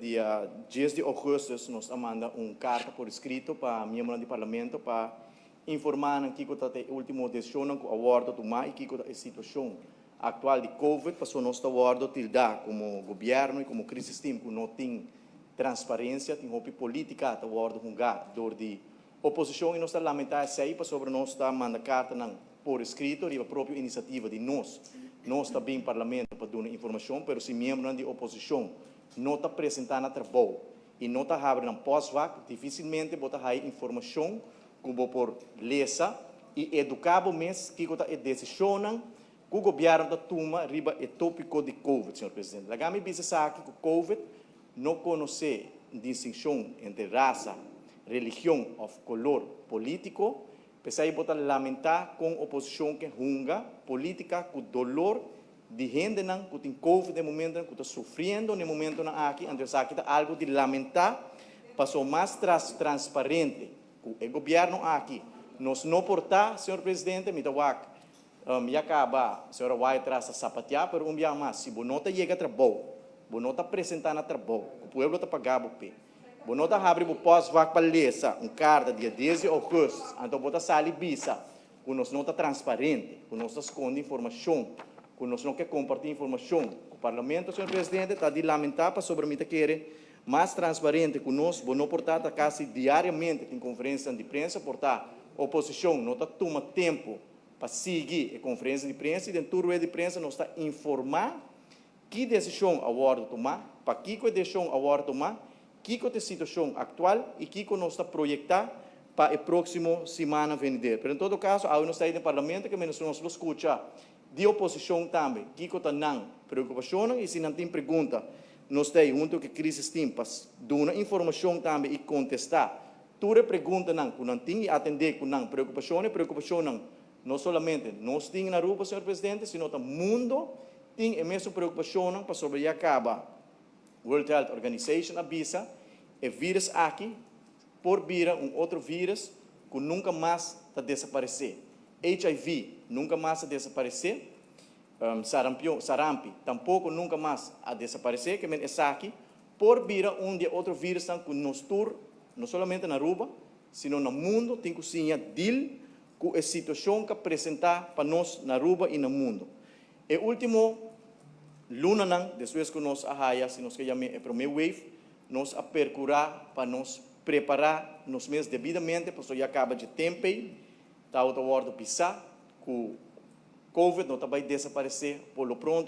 Dia 10 di augustus nos a manda un carta por escrito pa miembro di Parlamento pa informa nan kico ta e ultimo decision cu a wordo tuma y kico ta e situacion actual di COVID, paso nos ta wordo tilda como gobierno y como crisis team cu no tin transparencia, tin hopi politica ta wordo hunga door di oposicion y nos ta lamenta esey, pasobra nos ta manda carta nan por escrito riba propio iniciativa di nos. Nos ta bin Parlamento pa duna informacion, pero si miembro di oposicion no ta presenta na trabou y no ta habri nan postvak, dificilmente bo ta haya informacion cu bo por lesa y educa bo mes kico ta e decision cu gobierno ta tuma riba e topico di COVID, señor presidente. Laga mi bisa esaki, cu COVID no conoce distincion entre rasa, religion of color politico. P'esey bo ta lamenta cu oposicion cu hunga politica cu dolor di hendenan cu tin COVID na momento, cu ta sufriendo na momento aki. Anto esaki ta algo di lamenta, paso mas transparente cu e gobierno aki nos no por ta, señor presidente. Mi ta wak ya caba señora Wyatt-Ras a sapatea, pero un dia mas, si bo no ta yega trabou, bo no ta presenta na trabou, e pueblo ta paga bo p'e, bo no ta habri bo postvak pa lesa un carta dia 10 di augustus, anto bo ta sali bisa cu nos no ta transparente, cu nos ta sconde informacion, cu nos no kier comparti informacion cu Parlamento, señor presidente, ta di lamenta, pasobra mi ta kere mas transparente cu nos bo no por ta. Casi diariamente tin conferencia di prensa, por ta oposicion no ta tuma tempo pa sigui e conferencia di prensa, y den tur di prensa nos ta informa ki decision a wordo tuma, pakico e decision a wordo tuma, kico ta e situacion actual y kico nos ta proyecta pa e proximo siman venidero. Pero en todo caso, awe nos ta den Parlamento, cu nos lo scucha di oposicion tambe kico ta nan preocupacion, y si nan tin pregunta, nos ta hunto cu crisis team pa duna informacion tambe y contesta tur e preguntanan cu nan tin y atende cu nan preocupacion. Preocupacion no solamente nos tin na Aruba, señor presidente, sino ta mundo tin e mesun preocupacion, pasobra ya caba World Health Organization a bisa, e virus aki por bira un otro virus cu nunca mas ta desaparece. HIV nunca mas a desaparece, sarampion, sarampi tampoco nunca mas a desaparece, kiermen esaki por bira un di otro virus cu nos tur, no solamente na Aruba, sino na mundo, tin cu siña deal cu e situacion cu presenta pa nos na Aruba y na mundo. E ultimo lunanan, despues cu nos a haya, si nos yama e prome wave, nos a percura pa nos prepara nos mes debidamente, pasobra ya caba di tempo, ta otro wordo bisa, cu COVID no ta bay desaparece por lo pronto.